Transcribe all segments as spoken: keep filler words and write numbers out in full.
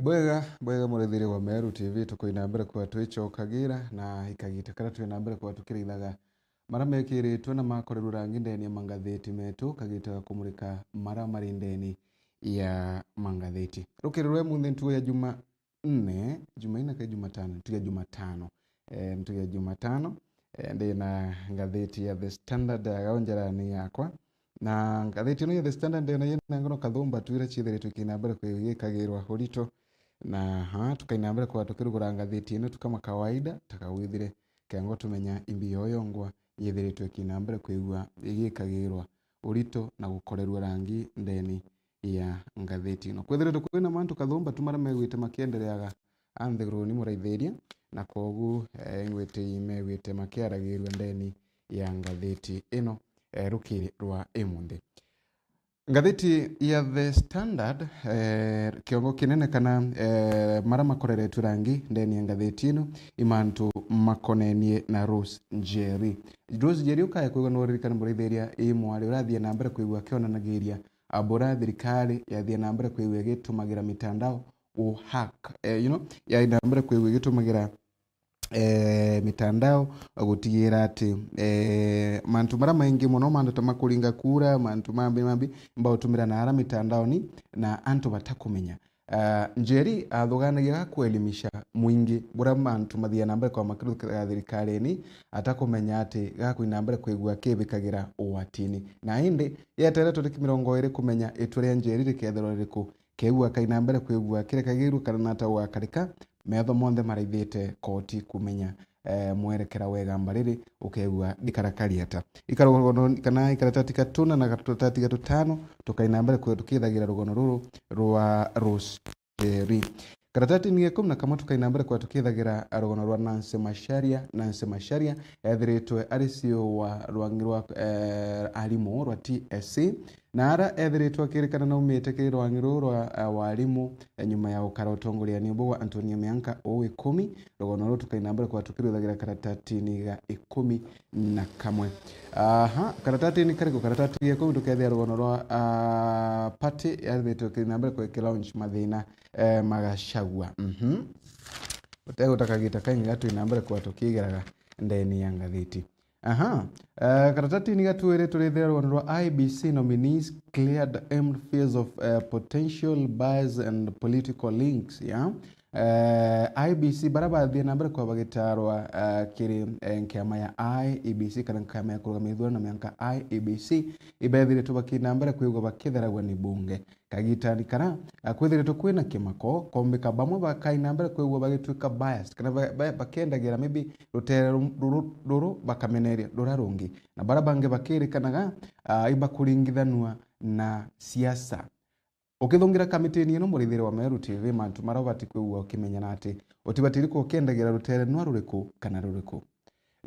Bwega, bwega, murithiri wa Meru T V, tukoina mbere kwa twicokagira na ikagita karia twina mbere kwa tukirithaga maria mekiritwe na makorerwe rangi ndeni ya mangatheti metu, kagita ga kumurika maria mari ndeni ya mangatheti. Rukiri rwa imunthi ntugo ya Jumanne, Jumaine ka Jumatano? Ntugo ya Jumatano. Eh, ntugo ya Jumatano, eh, ndina ngatheti ya The Standard ya gaonjerani yakwa. Na ngatheti ino ya The Standard ndina yina ngono kathumba tu iria ciithiritwe ikina mbere kwigikagirwa urito. Na ha, tukaina mbere kwa tukirugura ngatheti ino tu kama kawaida, takawithire, kengo tumenya imbi yoyo ngwa yithiritwe ikina mbere kwigua igikagirwa urito na gukorerwa rangi ndeni ya ngatheti ino. Kwithiritwe kwina mantu kathumba tu maria megwite makiendereaga a nthiguruni muraithiria, na kogu, eh, ingwiti megwite makiaragirua ndeni ya ngatheti ino, eh, rukiri rwa imunthi. Ngatheti ya The Standard, eh, kiongo kinene kana, eh, maria makoreretwe rangi ndeni ya ngatheti ino, i mantu makonenie na Rose Njeri. Rose Njeri ukaya kwigua no uririkane muraithiria i mwari urathie na mbere kwigua akionanagiria abura thirikari yathie na mbere kwigua igitumagira mitandao u hack, eh, you know, yathie na mbere kwigua igitumagira, eh, mitandao gutigira ati, eh, mantu maria maingi muno, mantu ta makuringa kura, mantu mambi mambi, mbautumira na ara mitandaoni na antu batakumenya. Ah, Njeri athuganagia ga kuelimisha mwingi buria mantu mathia na mbere kwa makiruthika thirikarine, atakumenya ati gakwina mbere kwigua kibikagira ugwatini. Na indi yetere turiki mirongo iri kumenya itua ria Njeri rikethirwa ririku, kegua kaina mbere kwigua kirekagirue kana nata gugakarika, metho monthe maraithite koti kumenya, eh, mwerekera wa igamba riri, ukegua ndikarakari ata. Ikarugono kana ikaratati gatuna na gaturatati gatutano, tukaina mbere kwigua tukithagira rugono ruru rwa Rose Njeri. Karatatini ga ikumi na kamwe tukaina mbere kwigua tukithagira rugono rwa Nancy Macharia. Nancy Macharia ethiritwe ari C E O wa rwangi rwa, eh, arimu rwa T S C. Na ara ethiritwe akirikana naumite kiri rwangi ruu rwa, eh, warimu, eh, nyuma ya gukara utongoriani buu bwa Antonia mianka uu ikumi. Rugono ruu tukaina mbere kwigua tukiruthagira karatatini ga ikumi na kamwe. Aha, karatatini kariku? Karatati ga ikumi tukethia rugono rwa, ah, party yethitwe ikina mbere kwigua ikilaunch mathina, eh, ma Gachagua. Mhm. Uteguta kagita kaingi ga twina mbere kwigua tukigeraga ndeni ya ngathiti. Aha. Eh, karatatini ga twiri turithira rugono rwa I E B C nominees cleared amid fears of, eh, potential bias and political links, yeah? Eh, I E B C baria bathie na mbere kwigua bagitarwa, eh, kiri, eh, nkiama ya I E B C kana nkiama ya kurugamia ithurano mianka I E B C, ibethiritwe bakina mbere kwigua bakitharagwa ni bunge. Kagitani kara, a, kwithiritwe kwina kimako, kombika bamwe bakaina mbere kwigua bagitwika biased, kana ba-, ba-, bakendagira maybe rutere ru-, ruru, ruru bakameneria rura rungi, na baria bangi bakirikanaga, a, ibakuringithanua na siasa. Ukithungira kamitini ino, murithiri wa Meru T V, mantu maria ubati kwigua ukimenya na ati utibatiri kukendagira rutere nwa ruriku kana ruriku.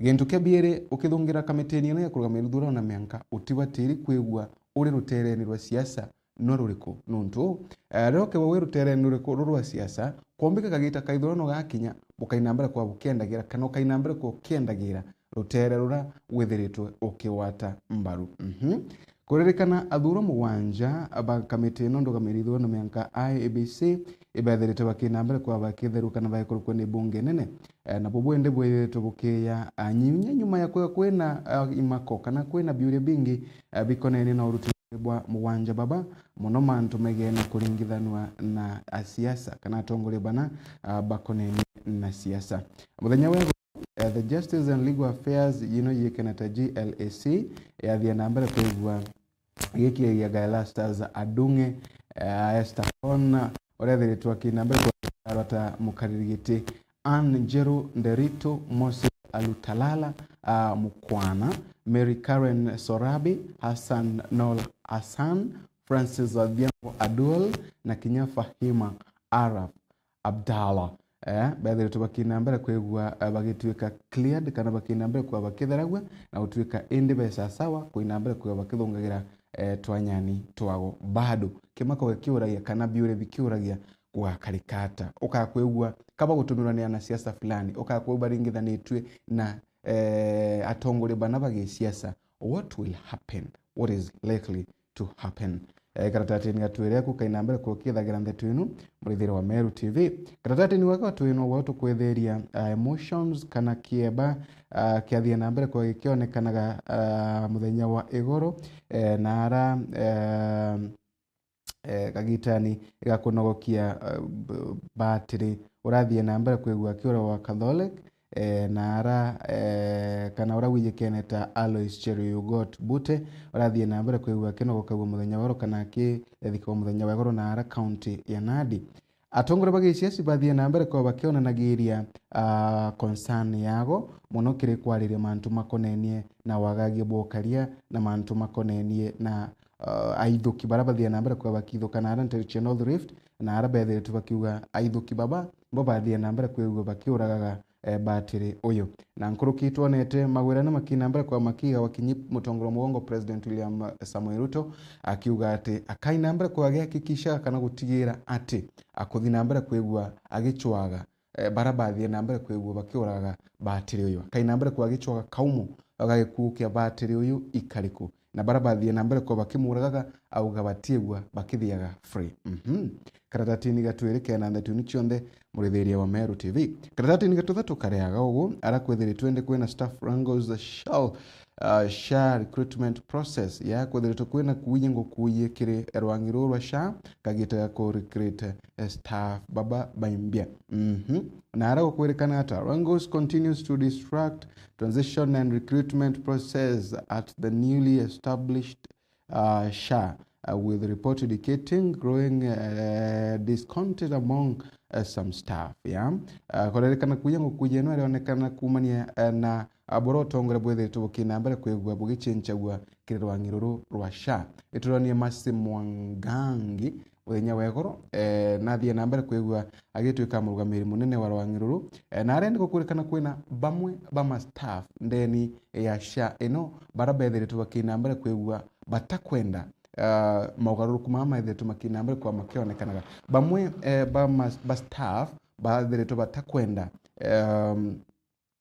Gintu kia biiri, ukithungira kamitini ino ya kurugamia ithurano na mianka, utibatiri kwigua uri rutereni rwa siasa nwa ruriku. Nuntu, eh, riria ukethirwa wi rutereni ruriku ruru rwa siasa, kwombika kagita ka ithurano gakinya, bukaina mbere kwigua bukiendagira, kana ukaina mbere kwigua ukiendagira rutere ruria withiritwe ukigwata mbaru. Mhm. Kuririkana, athurwa mugwanja ba kamiti ino ndugamiri ithurano mianka I E B C ibethirite bakina mbere kwigua bakitherua kana bagikurukua ni bunge nene. Eh, nabo bwende bwithiritwe bukiya, ah, nyinya nyuma ya kwigua kwina, ah, imako kana kwina biuria bingi, ah, bikonenie na uruti bwa mugwanja baba, muno mantu megene kuringithanua na asiasa kana atongoria bana, ah, bakonenie na siasa. Muthenya wa, eh, the Justice and Legal Affairs, you know, yikena ta G L A C, yathia na mbere kwigua gikiragia Gaelastas Adung'e, eh, Esther Kona, uria ethiritwe akina mbere kwigua ta mukariri giti, Anne Njeru Nderitu, Moses Alutalala, ah, Mukwana, Mary Karen Sorabi, Hassan Noor Hassan, Francis Odhiambo Aduol, na kinya Fahima Arap Abdallah. Eh, bethiritwe bakina mbere kwigua, eh, bagituika cleared kana bakina mbere kwigua bakitheragua na gutuika indi be sasawa kuina mbere kwigua bakithungagira, eh, twanyani twago. Bado kimako gikiuragia kana biuria bikiuragia gugakarika ata? Ukakwigua kaba gutumirwa ni anasiasa fulani, ukakwigua baringithanitue na, eh, atongoria bana ba gisiasa. What will happen? What is likely to happen? Eh, karatatini ga twiri aku kaina mbere kukithagira ndeto inu, murithire wa Meru T V. Karatatini gaka twino gwa tukwetheria, ah, emotions kana kieba, ah, kiathie na mbere kwa gikionekanaga, ah, muthenya wa igoro, eh, na ara, eh, eh, kagitani ga kunogokia, eh, b-, batiri urathie na mbere kwigua akiura wa Catholic, eh, na ara, eh, kana ura wijikene ta Alois Cheruiyot Bute, urathie na mbere kwigua akinogokagua muthenya wa igoro kana akithikagwa muthenya wa igoro na ara kaunti ya Nandi. Atongore ba giciaci bathie na mbere kwa bakionanagiria, ah, concern yago mono kiri kwariria mantu makonenie na wagagia bwa ukaria na mantu makonenie na, ah, aithuki bara bathie na mbere kwa bakithuka na ara nteru cia North Rift, na ara bethiritwe bakiuga aithuki baba bo bathie na mbere kwigua bakiuragaga, eh, batiri uyu. Na nkuruki twonete magwirane makina mbere kwa makiga wakinyi mutongoria mugongo President William Samoei Ruto akiuga ati akaina mbere kwa agihakikishaga kana gutigira ati akuthi na mbere kwigua agicwaga, eh, bara bathie na mbere kwigua bakiuraga batiri uyu. Akaina mbere kwa agicwaga kaumo ga gikuo kia batiri uyu ikariku. Na bara bathie na mbere kwa bakimuragaga, auga batiegua bakithiaga free. Mhm. Karatatini ga twiri kena ndeto inu cionthe, murithiria wa Meru T V. Karatatini ga tuthatu kareaga ugu, ara kwethiritwe ndi kwina staff wrangles the shell, uh, SHA recruitment process. Ya kwethiritwe kwina kuuye ngukuuye kiri rwangi ruru rwa SHA, kagita ga ku recruit, eh, staff baba baimbia. Mhm. Na ara gukwirikana ata, wrangles continues to distract transition and recruitment process at the newly established, uh, SHA, uh, with report indicating growing, uh, discontent among, uh, some staff. Yeah? Uh, kurerikana kuuya ngukuuya ino irionekana kuumania, uh, na, uh, buria utongore bwithiritwe bukina mbere kwigua bugichenchagua kiri rwangi ruru rwa SHA. Ituranie Mercy Mwangangi, muthenya wa igoro, eh, nathie na mbere kwigua agitwika murugamiri munene wa rwangi ruru, eh, na arendi gukurikana kwina bamwe ba ma staff ndeni ya SHA ino bara bethiritwe bakina mbere kwigua batakwenda, eh, maugaruruku mama maethiritwe makina mbere kwa makionekanaga. Bamwe, eh, ba ma, ba staff bathiritwe batakwenda, um,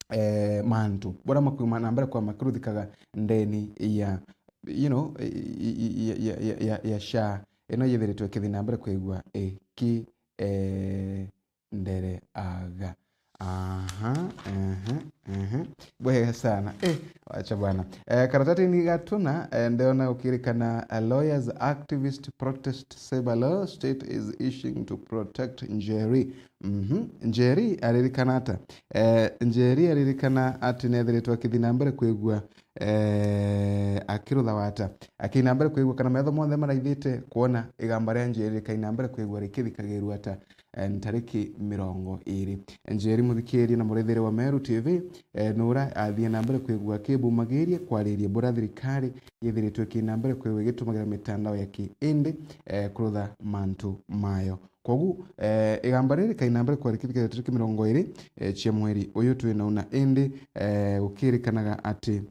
eh, mantu buria makuuma na mbere kwa makiruthikaga ndeni ya, you know, i, i, i, ya, ya, ya, ya, ya SHA ino yithiritwe ikithi na mbere kwigua iki, eh, ndere aga. Aha, aha, aha. Bwega sana. Eh, wacha bwana. Eh, karatatini ga tuna, eh, ndeona ukirikana, a lawyers activist protest cyber law state is issuing to protect Njeri. Mhm. Njeri aririkana ata? Eh, Njeri aririkana ati nethiritwe akithi na mbere kwigua, eh, akirutha wata. Akina mbere kwigua kana metho monthe maraithite kwona igamba ria Njeri rikaina mbere kwigua rikithikagirua ata, eh, ntariki mirongo iri. Njeri muthikiria na murithiria wa Meru T V, eh, nura athie na mbere kwigua akibumagiria kwariria buria thirikari yithiritwe ikina mbere kwigua igitumagira mitandao ya kiindi, eh, kurutha mantu mayo. Kogu, eh, igamba riri kaina mbere kwa rikithikira tariki mirongo iri, eh, cia mweri uyu twina una, indi, eh, gukirikanaga ati,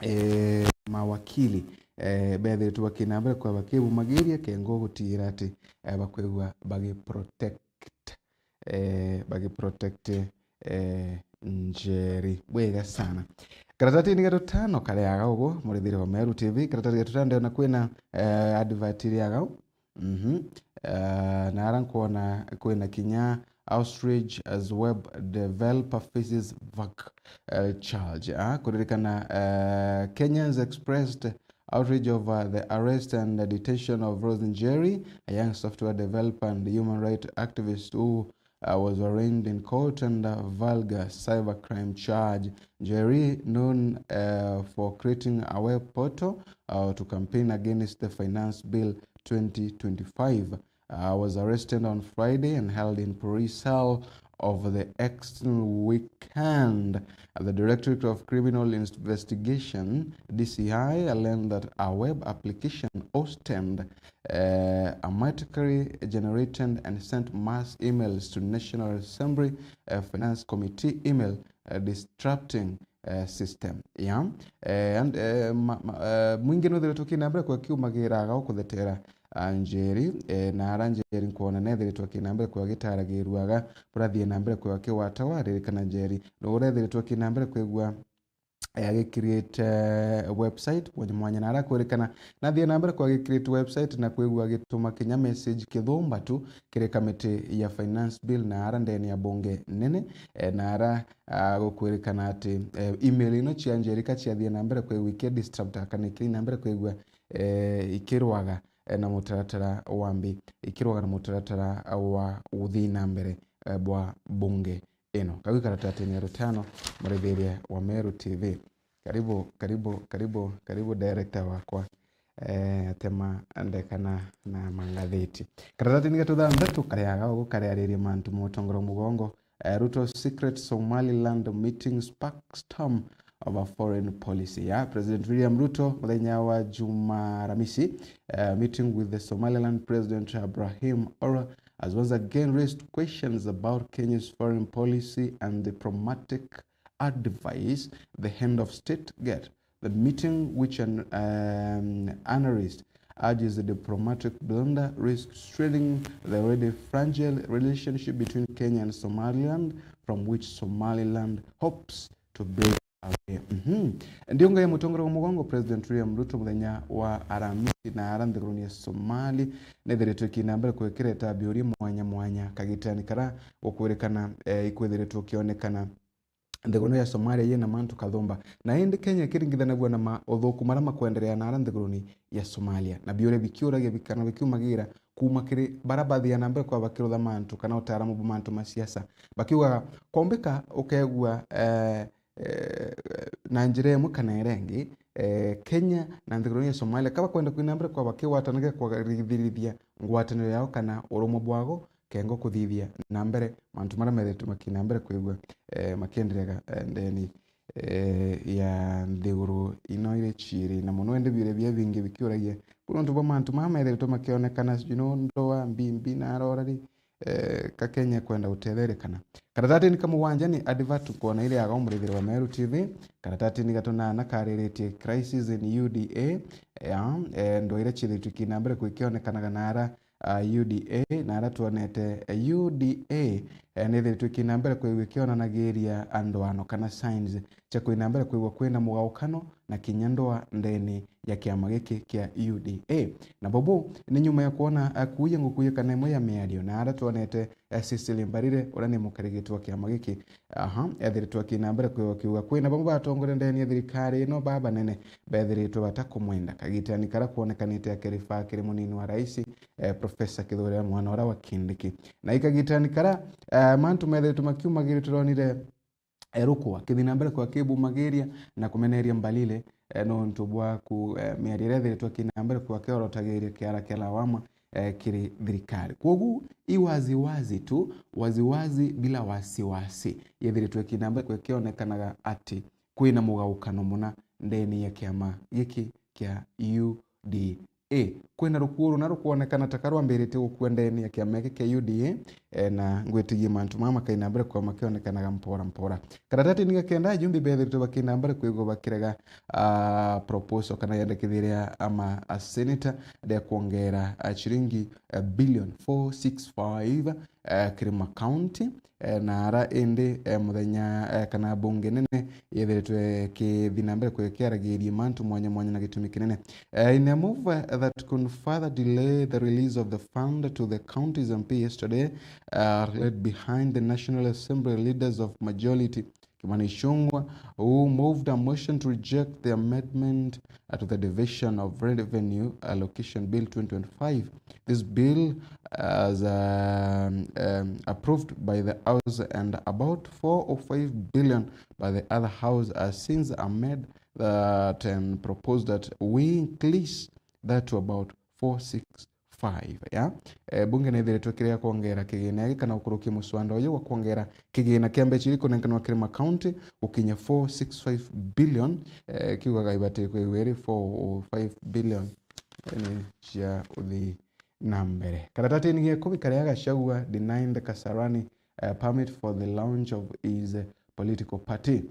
eh, mawakili, eh, bethiritwe bakina mbere kwa bakibumagiria kengo gutigira ati, eh, bakwigua bagi protect, eh, bagi protect, eh, Njeri. Bwega sana. Karatatini ga tutano kareaga ugu, murithiri wa Meru T V, karatatini ga tutano ndiona kwina, eh, advert iriaga u. Mhm. Eh, na ara nkwona kwina kinya outrage as web developer faces vague, eh, charge. Ah, kuririkana, eh, Kenyans expressed outrage over the arrest and the detention of Rose Njeri, a young software developer and human rights activist who, uh, was arraigned in court under vulgar cybercrime charge. Njeri, known, uh, for creating a web portal, uh, to campaign against the Finance Bill twenty twenty-five, uh, was arrested on Friday and held in police cell over the Easter weekend. The Directorate of Criminal Investigation, D C I, learned that a web application hosted, uh, automatically generated and sent mass emails to National Assembly, uh, Finance Committee email, uh, disrupting, eh, system. Yeah. Eh, and, eh, ma, ma, eh, mwingi nuthiritwe kina mbere kwa kiumagiraga ukuthetera, ah, Njeri, eh, na ara Njeri nkwona nethiritwe kina mbere kwa gitaragiruaga burathie na mbere kwa kiwatawa, ririkana Njeri no urethiritwe kina mbere kwigua eh, agi create, eh, website mwanya mwanya, na arakwirikana na athie na mbere kwa agi create website na kwigua agituma kinya message kithumba tu kiri kamiti ya finance bill na ara ndene ya bunge nene, eh, na ara, ah, gukwirikana ati, eh, email ino cia Njerika ciathie na mbere kwigua iki disrupt kana ikiri na mbere kwigua, eh, ikirwaga, eh, na mutaratara wa mbi, ikirwaga na mutaratara wa uthii na mbere, eh, bwa bunge ino. Kau i karatatini ya rutano, murithiria wa Meru T V. Karibu, karibu, karibu, karibu director wakwa. Eh, atema ndekana na mangathiti. Karatatini ga tuthanthatu karia gaugu kariariria mantu ma utongoro mugongo. Eh, Ruto secret Somaliland meeting spark storm over foreign policy. Ya President William Ruto muthenya wa Juma Ramisi, eh, meeting with the Somaliland President Ibrahim Oro has once again raised questions about Kenya's foreign policy and diplomatic advice. The head of state get the meeting, which an, um, analyst urges the diplomatic blunder risks straining the already fragile relationship between Kenya and Somaliland, from which Somaliland hopes to break away. Mhm. Ndiunga ya mutongoria wa mugongo President William Ruto muthenya wa Aramisi na ara nthiguruni ya Somali nethiritwe ikina mbere kwikireta biuria mwanya mwanya kagitani kara gukwirikana, eh, ikwithiritwe ukionekana nthiguru ya Somalia yina mantu kathumba, na indi Kenya ikiringithanagua na mauthuku maria makwenderea na ara nthiguruni ya Somalia, na biuria bikiuragia bi-, kana bikiumagira kuuma kiri bara bathia na mbere kwa bakirutha mantu kana utaaramu bwa mantu ma siasa, bakiugaga kwaumbika ukegua, eh, eh, na njira imwe kana iria ingi, eh, Kenya na nthiguru ya Somalia ka bakwenda kwina mbere kwa bakigwatanaga kwarithirithia ngwataniro yao kana urumwe bwago, kengo kuthithia na mbere mantu maria methiritwe makina mbere kwigua, eh, makienderega, eh, ndeni, eh, ya nthiguru ino iri ciiri, na muno indi biuria bia bingi bikiuragia ku nontu bwa mantu maa methiritwe makionekana, sijui no ndoa, mbimbi na arorari, eh, ka Kenya kwenda gutetherekana. Karatatini ka mugwanja ni advert kwona iri aga umurithiri wa Meru T V. Karatatini ga tunana kariritie crisis in U D A, ya, eh, ndwa iria ciithiritwe ikina mbere kwikionekanaga na ara, ah, U D A, na ara twonete, eh, U D A, eh, nithiritwe ikina mbere kwigua ikionanagiria andwano kana signs cia kwina mbere kwigua kwina mugaukano na kinya ndwa ndeni ya kiama giki kia U D A. Na bobo ni nyuma ya kwona, eh, kuuya ngukuuya kana imwe ya miario na ara twonete, eh, Cecily Mbarire, uria ni mukarigitwa wa kiama giki, aha, ethiritwe akina mbere kwigua kiuga kwina bamwe batongoria ndeni ya thirikari ino babanene bethiritwe batakumwenda. Kagitani kara kwonekanite akirifaa kiri munini wa rais, eh, Professor Kithure Mwana uria wa Kindiki. Na ikagitani kara, eh, mantu methiritwe makiumagiritwe ronire, eh, rukwa kithina mbere kwa kibumagiria na kumeneria Mbarire, eh, nontu bwa ku, eh, miario iria ethiritwe akina mbere kwa kiorotagiria kiara kia lawama, eh, kiri thirikari. Kwogu i waziwazi tu, waziwazi bila wasiwasi, yethiritwe ikina mbere kwa kionekanaga ati kwina mugaukano muna ndeni ya kiama giki kia U D A. Kwina rukuo runa rukwonekana ta karwambiritie gukua ndeni ya kiama giki kia U D A, eh, na ngwitigie mantu mama makaina mbere kwa makionekanaga mpora mpora. Karatatini ga kenda, ajumbe bethiritwe bakina mbere kwigua bakirega, ah, proposal kana yendekithiria ama a senator ria kwongera, ah, ciringi, ah, billion four six five, eh, kiri makaunti, eh, na ara indi, eh, muthenya, eh, kana bunge nene yethiritwe kithi na mbere kwikiaragiria mantu mwanya mwanya na gitumi kinene. Eh, in a move, eh, that could further delay the release of the fund to the counties M P yesterday, uh, led behind the National Assembly leaders of majority Kimani Ichung'wah, who moved a motion to reject the amendment, uh, to the Division of Revenue Allocation Bill twenty twenty-five. This bill, as, um, um, approved by the House and about four or five billion by the other House, has since amended that and proposed that we increase that to about four six five, ya. Eh, bunge nithiritwe kiria kwongera kigina giki kana gukurukia muswanda uyu wa kwongera kigina kia mbeca iria ikunenkanwa kiri makaunti gukinya four six five billion, eh, kiugaga ibati kwigua iri four or five billion, eh, ni cia uthii na mbere. Karatatini gia ikumi karia Gachagua denied Kasarani, eh, permit for the launch of his political party.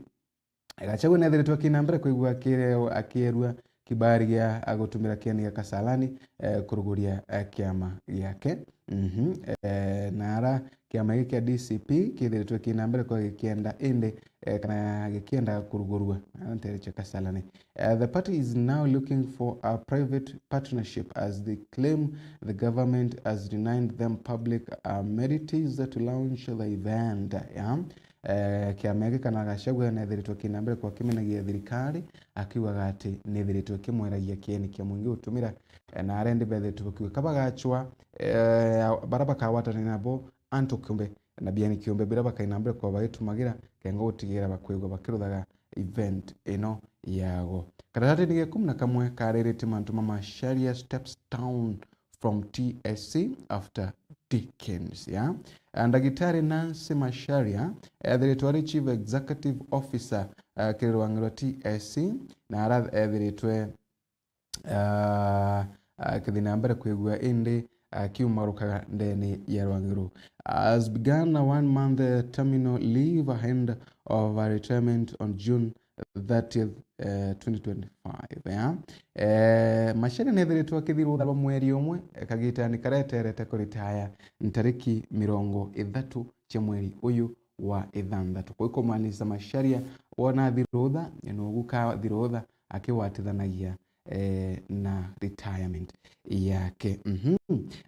Gachagua nethiritwe akina mbere kwigua akireo-, akierua kibari gia gutumira kieni gia Kasarani, eh, kuruguria, eh, kiama giake. Mhm. Eh, na ara kiama giki kia D C P kithiritwe kina mbere kwa gikienda indi, eh, kana gikienda kurugurua, ah, ntere cia Kasarani. Uh, the party is now looking for a private partnership as they claim the government has denied them public amenities to launch the event. Yeah. Eh, kiama giki kana Gachagua nethiritwe kina mbere kwa kimenagia thirikari, akiugaga ati nethiritwe kimweragia kieni kia mwingi gutumira, eh, na arendi bethiritwe bakiuga kabagachwa, eh, bara bakagwatania nabo antu kiumbe na bieni kiumbe bira bakaina mbere kwa bagitumagira kenga gutigira bakwigua bakiruthaga event ino yago. Karatatini ga ikumi na kamwe karirite mantu ma Macharia steps down from T S C after Dickens, ya. Ndagitari Nancy Macharia ethiritwe ari Chief Executive Officer, eh, kiri rwangi rwa T S C, na ara ethiritwe, ah, ah, kithina mbere kwigua indi akiumarukaga ndeni ya rwangi ruu. Has begun a one month, eh, terminal leave ahead of a retirement on June thirtieth, eh, twenty twenty-five, ya. Eh, Macharia nethiritwe akithirwa rwa mweri umwe, eh, kagitani kareterete kuritaya ntariki mirongo ithatu cia mweri uyu wa ithanthatu. Kwi kumaanisha Macharia wona athi rutha, nogu kathi rutha akiwatithanagia, eh, na retirement yake. Mhm.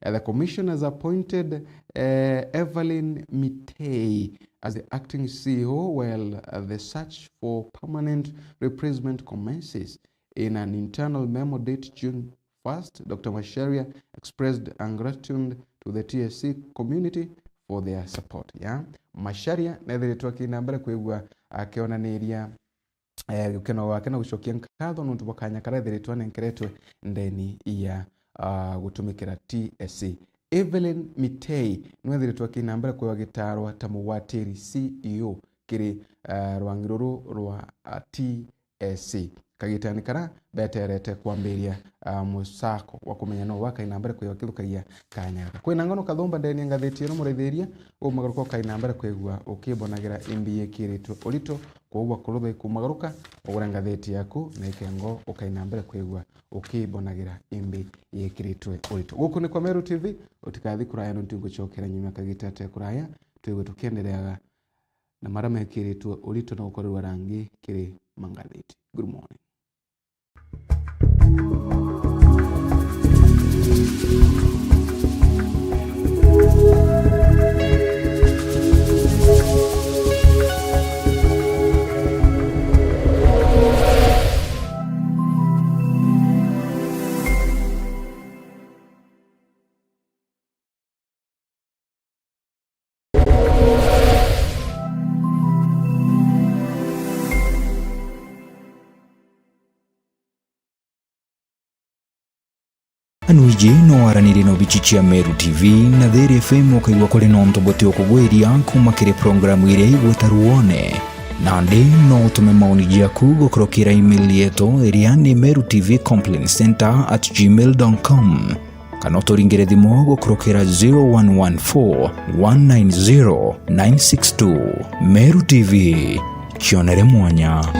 Eh, the commission has appointed, eh, Evelyn Mitei as the acting C E O while, uh, the search for permanent replacement commences. In an internal memo dated June first, Doctor Macharia expressed her gratitude to the T S C community for their support. Ya, Macharia nethiritwe akina mbere kwigua akionaniria, eh, gukeno gwake na gucokia nkatho nontu bwa kanya karia ethiritwe anenkeretwe ndeni ya, ah, gutumikira T S C. Evelyn Mitei nwethiritwe akina mbere kwigua gitarwa ta mugwatiri C E O kiri, ah, rwangi ruru rwa, ah, T S C. Kagitani kara beterete kwambiria, ah, musako wa kumenya no wakaina mbere kwigua kithukagia kanya gaka. Kwina ngono kathumba ndeni ya ngathiti ino muraithiria, umagaruka ukaina mbere kwigua ukibonagira imbi yikiritwe urito, kwou bwa kurutha ikumagaruka, ugure ngathiti yaku na ikengo ukaina mbere kwigua ukibonagira imbi yikiritwe urito. Guku ni kwa Meru T V, utikathi kuraya nontu ngucokera nyuma kagita te kuraya, twigwe tukiendereaga na maria mekiritwe urito na gukorerwa rangi kiri mangathiti. Good morning. Anu iji no waranirie na obici cia Meru T V na Thiri F M ukaigua kuri nontu buti ukugwiria kuma kiri programu iria igwita ruone. Nandi no utume maoni jaku gukurukira email yetu iria ni meru T V complaint center at gmail dot com. Kana uturingire thimu gukurukira zero one one four, one nine zero, nine six two. Meru T V, kionere mwanya.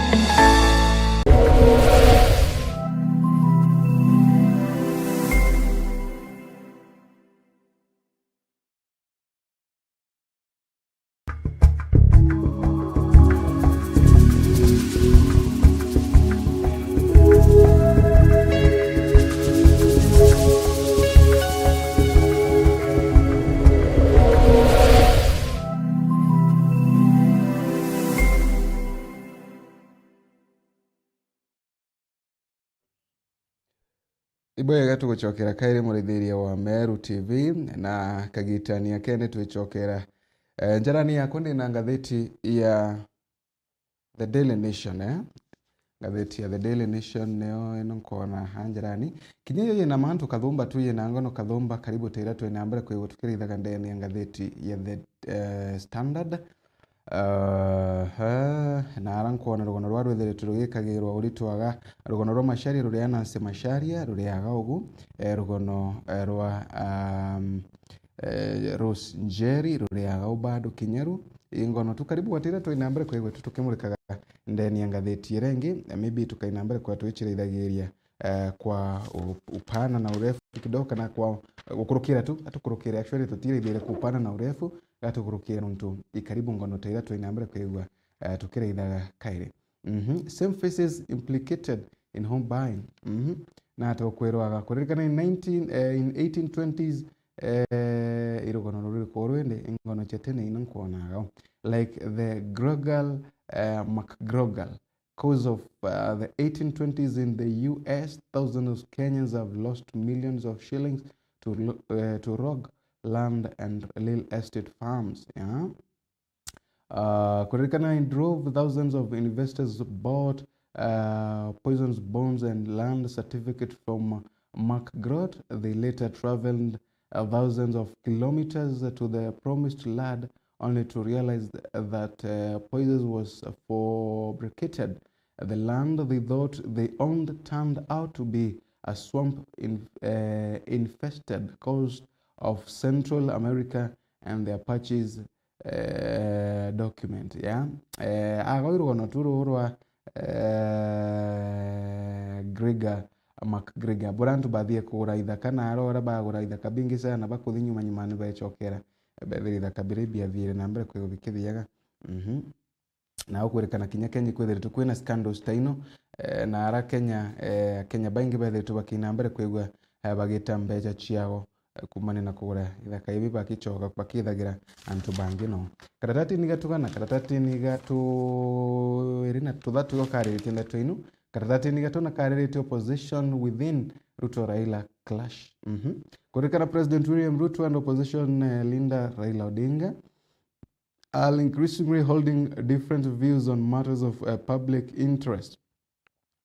Ibwega tugucokera kairi murithiria wa Meru T V na kagitani akene twicokera. Eh, njarani yakwa ndina ngathiti ya The Daily Nation, eh? Ngathiti ya The Daily Nation nio ino nkona ha njarani. Kinya iyo yina mantu kathumba tu yina ngono kathumba karibu tira twina mbere kwigua tukirithaga ndene ya ngathiti ya The, eh, Standard. Aha, na ara nkwona rugono rwa rwithiritwe rugikagirwa uritwaga, rugono rwa Macharia ruria Nancy Macharia ruriaga ugu, eh, rugono, eh, rwa, um, eh, Rose Njeri ruriaga u bado kinyeru. Ingono tu karibu gwatira twina mbere kwigwa tu tukimurikaga ndeni ya ngathiti iria ingi, eh, maybe tukaina mbere kwa twichirithagiria eh, kwa u-, upana na urefu kidogo, kana kwa gukurukira tu, atukurukire, actually, tutiraithire kwa upana na urefu, gatukurukire nontu i karibu ngono ta iria twina mbere kwigua, eh, tukiraithaga kairi. Mhm. Same faces implicated in home buying. Mhm. Na tukwirwaga kuririkana in nineteen, eh, in eighteen twenties, eh, i rugono ruriku rwindi, ingono cia tene ina nkwonaga. Like the Grogal, eh, McGrogal. Cause of, uh, the eighteen twenties in the U S, thousands of Kenyans have lost millions of shillings to lo-, uh, to rogue land and real estate farms. Yeah. Uh, kuririkana in drove, thousands of investors bought, uh, poisons bonds and land certificate from Mark Grote. They later traveled, uh, thousands of kilometers to the promised land, only to realize that, uh, poisons was fabricated. The land they thought they owned turned out to be a swamp in-, uh, infested coast of Central America and the Apaches, eh, document, yeah. Eh, agwa i rugono tu ruu rwa, eh, Grigor, McGrigor. Buria antu bathie kugura ithaka, na aria uria bagura ithaka bingi sana, bakuthi nyuma nyuma ni becokera. Bethira ithaka biria biathiire na mbere kwigwa bikithiaga. Mhm. Na ukwirikana kinya Kenya ikwithiritwe kwina scandals ta ino, eh, na ara Kenya, eh, Kenya baingi bethiritwe bakina mbere kwigua, eh, bagita mbeca ciao, eh, kumania na kugura ithaka ibi bakicoka bakithagira antu bangi no. Karatatini gatu gana, karatatini gatu iri na tuthatu igo kariritie ndeto inu. Karatatini gatu na kariritie opposition within Ruto Raila clash. Mhm. Kuririkana President William Ruto and opposition, eh, leader Raila Odinga are increasingly holding different views on matters of, uh, public interest,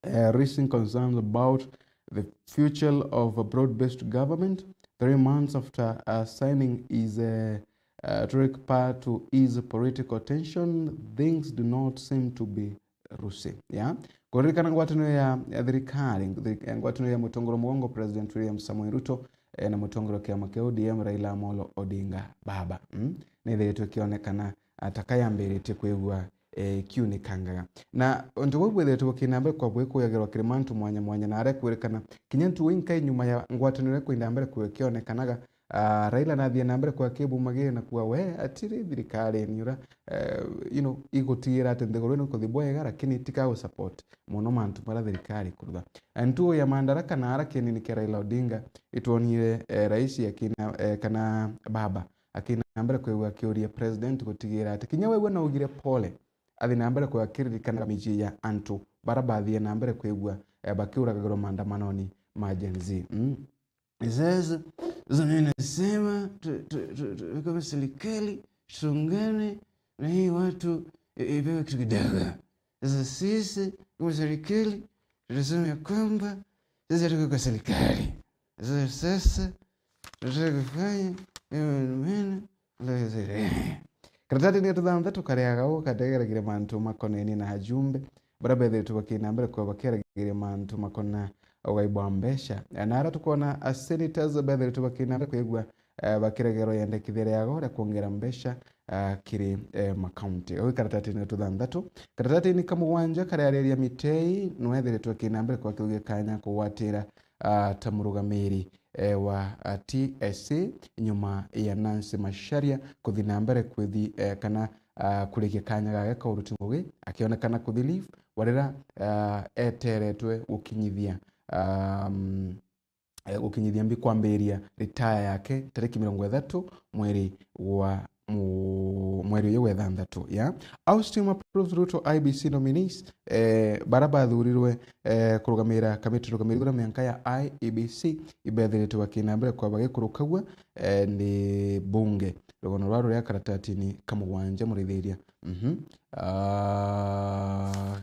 uh, raising concerns about the future of a broad-based government. Three months after, uh, signing his, uh, uh, rhetoric path to ease political tension, things do not seem to be Rusi. Ya. Kuririkana ngwataniro ya, ya thirikari, thiri-, ngwataniro ya mutongoria mugongo President William Samoei Ruto, eh, na mutongoria wa kiama kia O D M Raila Amolo Odinga Baba, mm, nithiritwe ikionekana, ah, ta kayambiritie kwigua, eh, ikiunikangaga. Na untu buu bwithiritwe bukina mbere kwa bwikuyagirwa kiri mantu mwanya mwanya, na aria kwirikana kinya ntugu inkai nyuma ya ngwataniro iria kwinda mbere kwigua ikionekanaga, ah, Raila nathie na mbere kwa kibumagire na kuga we atiri thirikari ni ura, eh, you know, igutigira ati nthiguru ino ikuthi bwega, lakini tika gu support mono mantu maria thirikari ikurutha. Eh, ntuo ya Madaraka na ara kinini kia Raila Odinga itwonire, eh, rais akina, eh, kana baba akina mbere kwigua akiuria president gutigira ati kinya we we naugire pole, athi na mbere kwigua akiririkana miji ya antu bara bathie na mbere kwigua, eh, bakiuragagirwa maandamanoni ma Gen Z. Mm. Sasa, sasa mimi nasema tu-, tu-, tu-, tu-, kama serikali tuungane na hii watu i-, ipewe kitu kidogo. Sasa sisi kama serikali tunasema ya kwamba sisi hatuko kwa serikali. Sasa, sasa tunataka kufanya hiyo maneno. Karatatini ga tuthanthatu kariaga uu kategeragire mantu makonenie na ajumbe baria bethiritwe bakina mbere kwa bakiaragiria mantu makona ugai bwa mbeca. Na ara tukwona a senators bethiritwe bakina mbere kwigua, eh, bakiregerwa yendekithia riago ria kwongera mbeca, eh, kiri, eh, makaunti. Au karatatini ga tuthanthatu. Karatatini ka mugwanja kariariria Mitei nwethiritwe akina mbere kwa kiugia kanya kugwatira, ah, ta murugamiri, eh, wa, ah, T S A nyuma ya Nancy Macharia kuthi na mbere kwithi, eh, kana, ah, kurikia kanya gake ka uruti ngugi, akionekana kuthi leave, warira, ah, eteretwe gukinyithia, um, eh, gukinyithia mbi kwambiriria retire yake tariki mirongo ithatu mweri wa mu-, mweri uyu wa ithanthatu, ya. House team approves Ruto I E B C nominees, eh, bara bathurirwe, eh, kurugamira kamiti rugamiri kura mianka ya I E B C, ibethiritwe bakina mbere kwa bagikurukagua, eh, ni bunge. Rugono rwa ruria karatatini ka mugwanja murithiria. Mhm. Ah,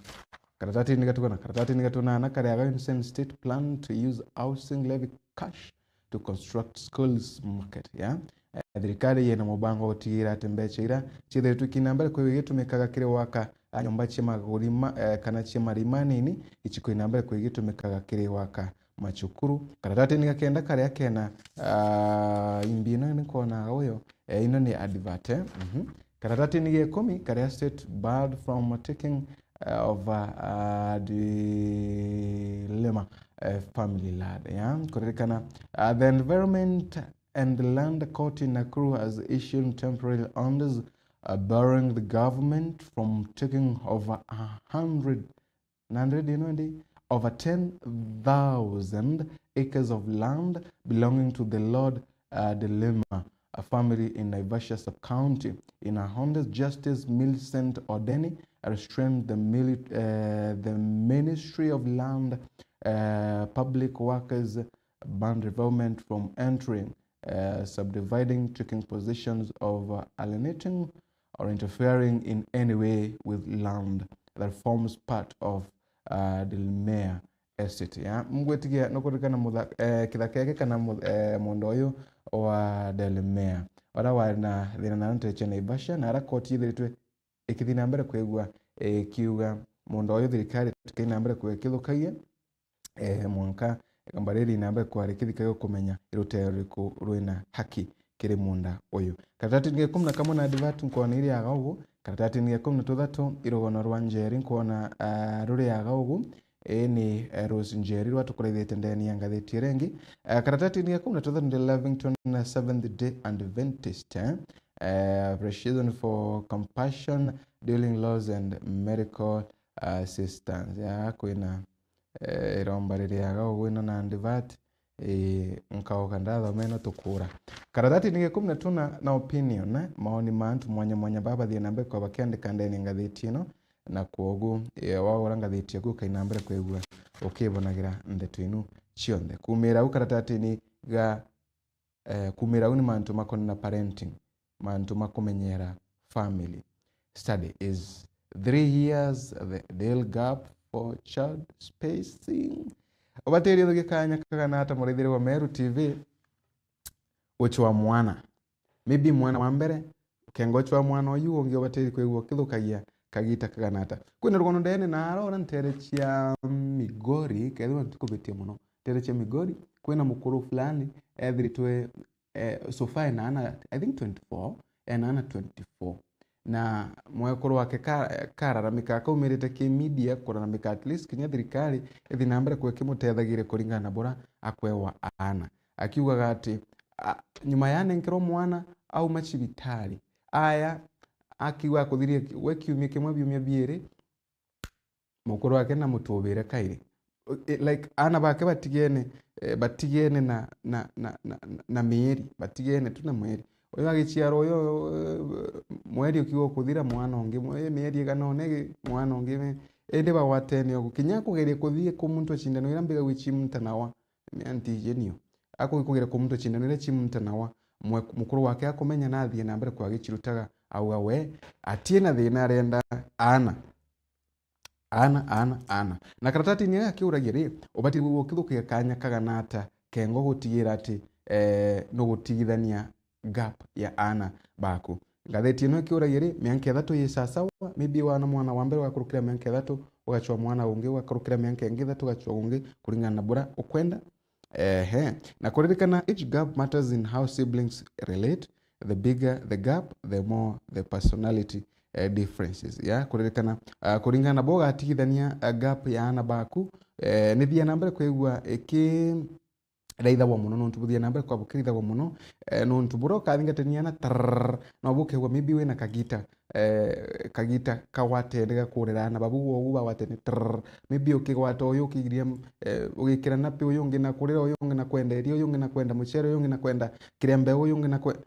karatatini ga tugana, karatatini ga tunana kariaga Union State plan to use housing levy cash to construct schools market, ya. Eh, thirikari yina mubango wa gutigira ati mbeca ira ciithiritwe ikina mbere kwigua igitumikaga kiri waka, ah, nyomba cia maguri ma-, eh, kana cia marima nini, icikwina mbere kwigua igitumikaga kiri waka macukuru. Karatatini ga kenda karia kena, ah, imbi ino ni kwonaga uyu, eh, ino ni advert, eh. Mhm. Karatatini ga ikumi karia state barred from taking, uh, of uh, uh, Dilema uh, family land. Yeah? Kuririkana, uh, the Environment and Land Court in Nakuru has issued temporary orders uh, barring the government from taking over a hundred, na hundred, you know, ndi, over ten thousand acres of land belonging to the Lord uh, Dilema, a family in Naivasha sub-county. In a orders, Justice Millicent Odeni restrained the, mili- uh, the Ministry of Land, uh, Public Works, Urban Development from entering, uh, subdividing, taking possessions of, uh, alienating or interfering in any way with land that forms part of uh, Dilema Estate. Ya, mgwitigia nukuririkana mutha- eh, kithaka giki kana mu- eh, munda uyu wa Dilema, uria wari na thina na nteche Naivasha, na aria koti ithiritwe ikithi na mbere kwigua ikiuga munda uyu thirikari tukai na mbere kwigua ikithukagia, eh, mwanka igamba riri na mbere kwari kithikagia kumenya irutero ruriku rwina haki kiri munda uyu. Karatatini ga ikumi na kamwe na advert nkwona iri aga ugu, karatatini ga ikumi na tuthatu irugono rwa Njeri nkwona, ah, ruri aga ugu. Ii ni, eh, Rose Njeri rwa tukuraithite ndeni ya ngathiti iria ingi. Eh, karatatini ga ikumi na tuthatu ni Lovington na Seventh Day Adventist, eh? Eh, appreciation for compassion during loss and medical assistance. Ya, kwina eh, iromba ririaga ugu ino na advert, eh, nkauga ndathoma ino tukura. Karatatini ga ikumi na tuna na opinion, eh, maoni ma antu mwanya mwanya baba bathie na mbere kwa bakiandika ndeni ngathiti ino, na kwogu, eh, wagura ngathiti yaku ukai na mbere kwigua ukibonagira ndeto inu cionthe. Kumira au karatatini ga eh, kumira au ni mantu makoni na parenting, mantu ma kumenyera family. Study is three years, the ideal gap for child spacing. Ubatiri uthugie kanya kagana ata muraithiri wa Meru T V gucwa mwana? Maybe mwana wa mbere, ukenga ucwa mwana uyu ungi ubatiri kwigua ukithukagia kagita kagana ata. Kwina rugono ndene na arora ntere cia Migori, kethirwa ntikubitie muno. Ntere cia Migori, kwina mukuru fulani ethiritwe, eh, so far ena ana, I think twenty-four, ena ana twenty-four. Na mwekuru wake ka- kararamika, akaumirite ki media kuraramika, at least kinya thirikari ithi na mbere kwikimutethagiria kuringana na bura akwewa ana. Akiugaga ati, a, nyuma ya anenkerwa mwana, auma cibitari, aya, akiuga akuthiria ki- gwe kiumia kimwe, biumia biiri, mukuru wake na mutubire kairi. Eh, like, ana bake batigene, eh, batigene na, na, na, na, na mieri, batigene tu na mweri. Uyu agiciarwa uyu, eh, mweri ukiuga ukuthira, mwana ungi, mwe- mieri igana ona igi, mwana ungi, me- indi bagwatene ugu. Kinya akugeria kuthii ku muntu acindano iria mbiga gwi chimtanawa, me antigenio. Akugeria ku muntu acindano iria chimtanawa, mwe- mukuru wake akumenya na athie na mbere kwa agicirutaga, auga we atie na thina, arenda ana. Ana, ana, ana. Na karatatini aya akiuragia ri, ubatiri kwigua ukithukia kanya kagana ata kengo gutigira ati, eh, nugutigithania gap ya ana baku? Ngathiti ino ikiuragia ri, mianka ithatu yi sasawa, maybe wana mwana wa mbere ugakurukira mianka ithatu, ugacwa mwana ungi, ugakurukira mianka ingi ithatu, ugacwa ungi, kuringana na bura ukwenda. Ehe. Na kuririkana, age gap matters in how siblings relate. The bigger the gap, the more the personality, eh, differences. Ya, kuririkana, ah, kuringana na bo ugatigithania, ah, gap ya ana baku, eh, nithia na mbere kwigua iki- raithagwa muno, nontu buthia na mbere kwa bukiraithagwa muno, eh, nontu buria ukathingatania na trrrr, no bukegwa maybe wina kagita, eh, kagita kagwatene gakurera ana babu, wogu bagwatene trrrr, maybe ukigwata uyu ukigiria, eh, ugikira napi uyu ungi na kurira uyu ungi na kwenda iria uyu ungi na kwenda mucere uyu ungi na kwenda kiria mbeu uyu ungi na kwe-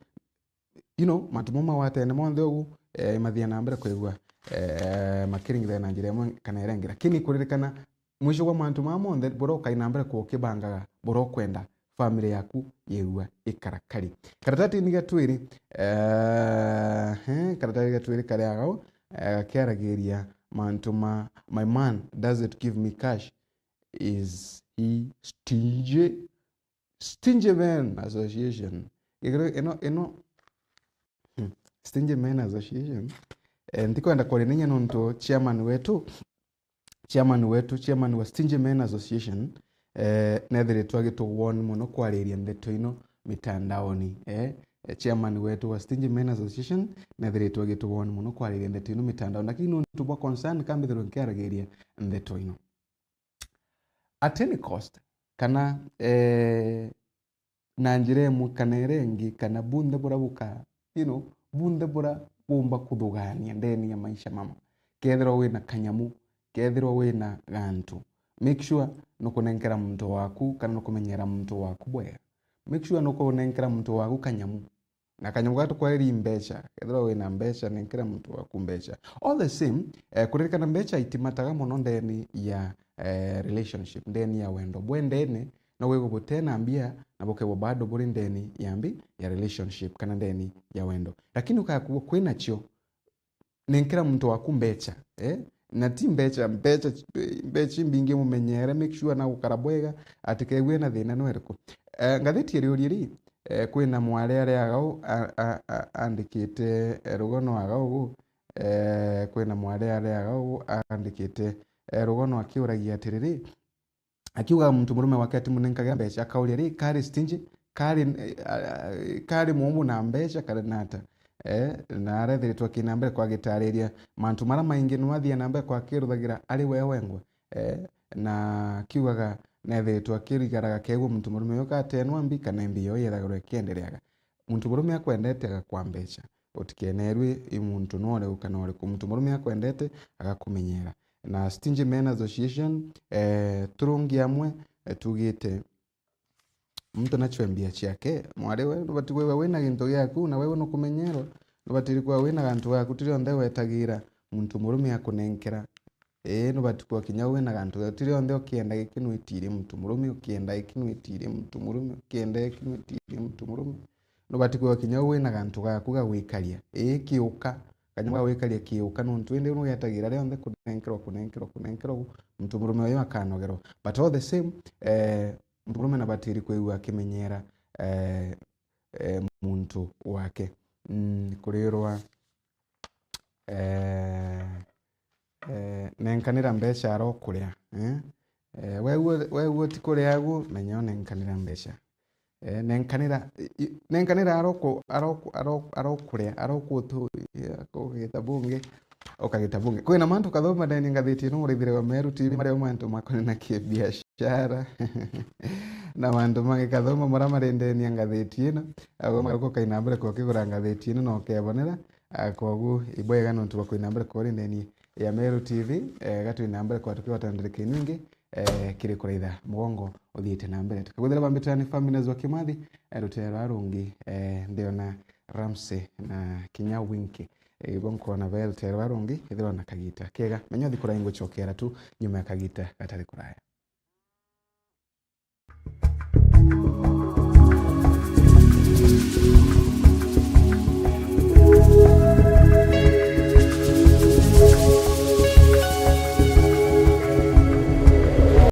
you know, mantu mau magwatene monthe ugu, eh, mathia na mbere kwigua, eh, makiringithana na njira imwe kana iria ingi. Lakini kuririkana, mwisho gwa mantu maya monthe, buria ukai na mbere kwa ukibangaga buria ukwenda family yaku yigua ikarakari. Karatatini ga twiri, eh, he, karatatini ga twiri kari agau, eh, gakiaragiria mantu ma, "My man doesn't give me cash, is he stingy?" Stingy Men Association. Gikuru ino, ino, hmm, Stingy Men Association. Eh, ntikwenda kwaria ninya nontu chairman wetu, chairman wetu, chairman wa Stingy Men Association, eh, nethiritwe agituwarn muno kwariria ndeto ino mitandaoni, eh. eh, chairman wetu wa Stingy Men Association, nethiritwe agituwoni mono kwariria ndeto ino mitandao, lakini nontu bwa concern, kambithirwe nkiaragiria ndeto ino. At any cost, kana, eh, na njira imwe kana iria ingi, kana bunthe buria buka, you know, bunthe buria bumba kuthugania ndeni ya maisha mama. Kethirwa wina kanyamu, kethirwa wina gantu, make sure nukunenkera muntu waku, kana nukumenyera muntu waku bwega. Make sure nukunenkera muntu waku kanyamu. Na kanyamu gaka tukweri mbeca. Kethirwa wina mbeca, nenkera muntu waku mbeca. All the same, eh, kuririkana mbeca itimataga mono ndeni ya, eh, relationship, ndeni ya wendo. Bwendene, no wigwe butena mbia, na bukegwa bado buri ndeni ya mbi, ya relationship, kana ndeni ya wendo. Lakini ukakugwa kwinacio, nenkera muntu waku mbeca, eh? Na ti mbeca, mbeca, mbeca imbingi, mumenyere, make sure na gukara bwega, atikegue na thina no iriku. Eh, ngathiti iriurie ri, eh, kwina mwari ari agau a-, a-, a-, andikite, eh, rugono agau gu, eh, kwina mwari ari agau gu andikite, eh, rugono akiuragia atiriri, akiuga muntu murume wake atimunenkagera mbeca, akauria, "Ri, kari stingy, kari, eh, ah, kari mumu na mbeca, kari nata?" Eh, na arethiritwe akina mbere kwa gitariria mantu mara maingi no athia na mbere kwa akiruthagira ari we wengwe. Eh, na akiugaga nethiritwe akirigaraga kegua muntu murume uyu katenwa mbi kana mbi yo yethagirwa ikiendereaga. Muntu murume akwendete agakwa mbeca. Utikenerue i muntu no uriku kana uriku. Muntu murume akwendete agakumenyera. Na Stingy Men Association, eh, turungi amwe, eh, tugite muntu nachwe mbia ciake. Mwari we, nubati kwigua wina gintu giaku, na wewe nukumenyerwa. Nubati kwigua wina gantu gaku, ti rionthe wetagira muntu murume akunenkera. Ii, nubati kwigua kinya wina gantu gaku, ti rionthe ukienda giki nwitirie muntu murume, ukienda giki nwitirie muntu murume, ukienda giki nwitirie muntu murume. Nubati kwigua kinya wina gantu gaku ga gwikaria. Ii, kiuka. Kanyama ga gwikaria kiuka, nontu indi nugetagira rionthe kunenkerwa, kunenkerwa, kunenkerwa, muntu murume uyu akanogerwa. But all the same, eh, muntu murume nabatiri kwigua akimenyera, eh, eh, muntu wake. Mm, kurirwa, eh, eh, nenkanira mbeca arokuria, eh? Eh, wewe, wewe ti kuria agu, menya unenkanira mbeca. Eh, nenkanira, i-, i-, nenkanira aroku-, aroku-, aroku-, arokuria, arokutu-, ya, kugita bungi, ukagita bungi. Kwina mantu kathoma ndeni ngathiti ino murithire wa Meru T V, maria mantu makoni na kibiashara. Na mantu mangi kathoma maria mari ndeni ya ngathiti ino. Agwe magaruka ukaina mbere kwa ukigura ngathiti ino na ukebonera. Ah, kogu ibwega nontu bwa kuina mbere kwa uri ndeni ya Meru T V. Eh, gatwina mbere kwa tukigwata nderekano ingi, eh, kiri kuraitha mugongo uthiite na mbere. Tukagwithira bambitira ni Famines wa Kimathi, eh, rutere rwa rungi, eh, ndiona Ramsey na kinya Winky. Eh, ibo nkona be rutere rwa rungi, ithirwa na kagita kega. Menya uthi kuraya ingucokera tu nyuma ya kagita gatari kuraya.